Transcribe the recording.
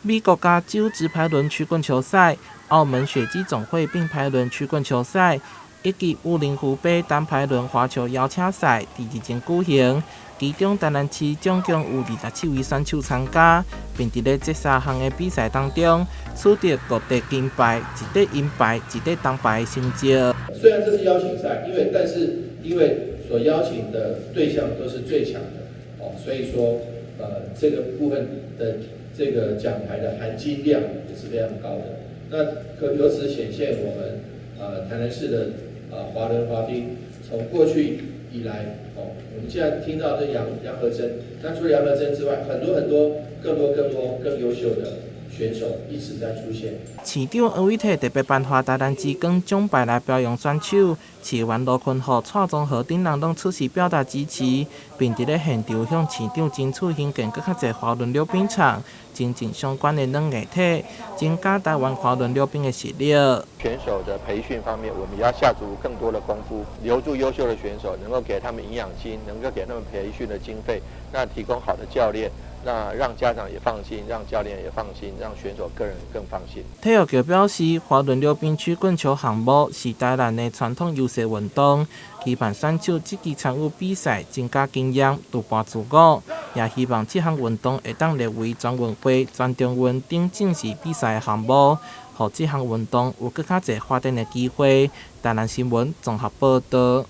美國加州直排輪曲棍球賽、澳門雪機總會並排輪曲棍球賽以及武陵湖杯單排輪滑球邀請賽，佇日前舉行。其中，台南市總共有27位選手參加，並佇咧這三項的比賽當中取得五塊金牌、一塊銀牌、一塊銅牌的成績。雖然這是邀請賽，但是因為所邀請的對象都是最強的，哦，所以說，這個部分的這個獎牌的含金量也是非常高的。那可由此顯現，我們台南市的滑輪滑冰從過去以來，哦，我們現在聽到這楊楊和珍，那除了楊和珍之外，很多很多更多更多更優秀的選手一直在出現。市長黃偉哲特別頒發台南之光獎牌來表揚選手，市議員盧坤虎、蔡宗和等人攏出席表達支持，並佇咧現場向市長爭取興建閣較濟滑輪溜冰場，增進相關的軟硬體，增加台灣滑輪溜冰的實力。選手的培訓方面，我們也要下足更多的功夫，留住優秀的選手，能夠給他們營養金，能夠給他們培訓的經費，那提供好的教練，那讓家長也放心，讓教練也放心，讓選手個人更放心。體育局表示，滑輪溜冰曲棍球項目是台南的傳統優勢運動，期盼選手積極參與比賽，增加經驗，突破自我，也希望這項運動會當列為全運會、全中運等正式比賽項目，予這項運動有閣較濟發展的機會。台南新聞綜合報導。